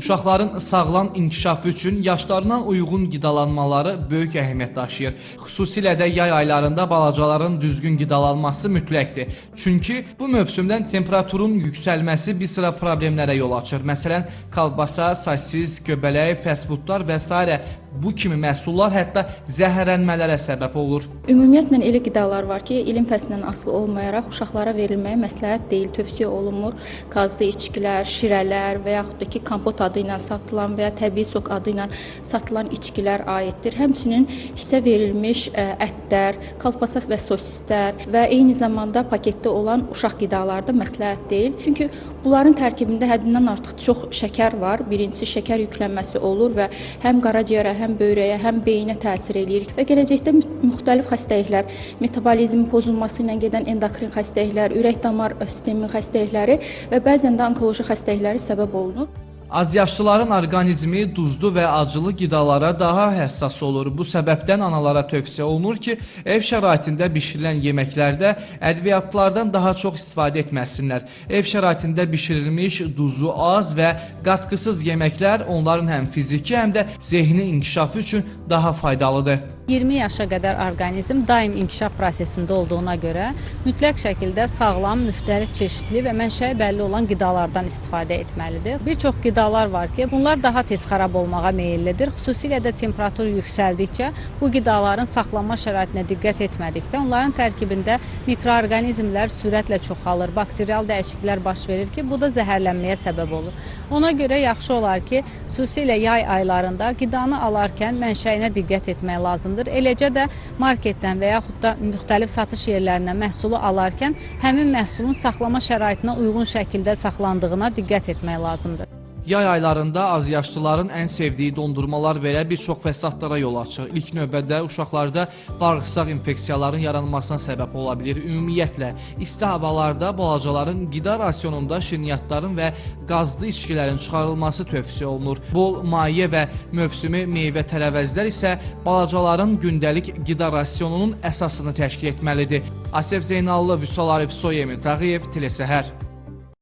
Uşaqların sağlam inkişafı üçün yaşlarına uyğun qidalanmaları böyük əhəmiyyət daşıyır. Xüsusilə də yay aylarında balacaların düzgün qidalanması mütləqdir. Çünki bu mövsümdən temperaturun yüksəlməsi bir sıra problemlərə yol açır. Məsələn, kolbasa, sosis, göbələk, fast foodlar və sairə bu kimi məhsullar hətta zəhərlənmələrə səbəb olur. Ümumiyyətlə elə qidalar var ki, ilin fəslindən asılı olmayaraq uşaqlara verilməyə məsləhət deyil, tövsiyə olunmur. Qazlı içkilər, şirələr və yaxud da ki, kompot adı ilə satılan və ya təbii sok adı ilə satılan içkilər aiddir. Həmçinin hissə verilmiş ətlər, kolbasa və sosislər və eyni zamanda paketdə olan uşaq qidaları da məsləhət deyil. Çünki bunların tərkibində həddindən artıq çox şəkər var. Birincisi, şəkər yüklənməsi olur və həm qaraciyərə, həm böyrəyə, həm beyinə təsir eləyir və gələcəkdə müxtəlif xəstəliklər, metabolizmin pozulması ilə gedən endokrin xəstəliklər, ürək-damar sisteminin xəstəlikləri və bəzən də onkoloji xəstəlikləri səbəb olunur. Azyaşlıların orqanizmi duzlu və acılı qidalara daha həssas olur. Bu səbəbdən analara tövsiyə olunur ki, ev şəraitində bişirilən yeməklərdə ədviyyatlardan daha çox istifadə etməsinlər. Ev şəraitində bişirilmiş duzu az və qatqısız yeməklər onların həm fiziki, həm də zehni inkişafı üçün daha faydalıdır. 20 yaşa qədər orqanizm daim inkişaf prosesində olduğuna görə mütləq şəkildə sağlam, müxtəlif çeşidli və mənşəyi bəlli olan qidalardan istifadə etməlidir. Bir çox qidalar var ki, bunlar daha tez xarab olmağa meyillidir. Xüsusilə də temperatur yüksəldikcə bu qidaların saxlanma şəraitinə diqqət etmədikdə onların tərkibində mikroorqanizmlər sürətlə çoxalır, bakterial dəyişikliklər baş verir ki, bu da zəhərlənməyə səbəb olur. Ona görə yaxşı olar ki, xüsusilə yay aylarında qidanı alarkən mənşəyinə diqqət etmək lazımdır. Eləcə də marketdən və yaxud da müxtəlif satış yerlərindən məhsulu alarkən həmin məhsulun saxlama şəraitinə uyğun şəkildə saxlandığına diqqət etmək lazımdır. Yay aylarında azyaşlıların ən sevdiyi dondurmalar belə bir çox fəsadlara yol açır. İlk növbədə uşaqlarda bağırsaq infeksiyaların yaranmasına səbəb ola bilir. Ümumiyyətlə, isti havalarda balacaların qida rasionunda şirniyyatların və qazlı içkilərin çıxarılması tövsiyə olunur. Bol maye və mövsümi meyvə tərəvəzlər isə balacaların gündəlik qida rasionunun əsasını təşkil etməlidir. Asif Zeynallı, Vüsal Arif, Soyemi Tağıyev, Telesəhər.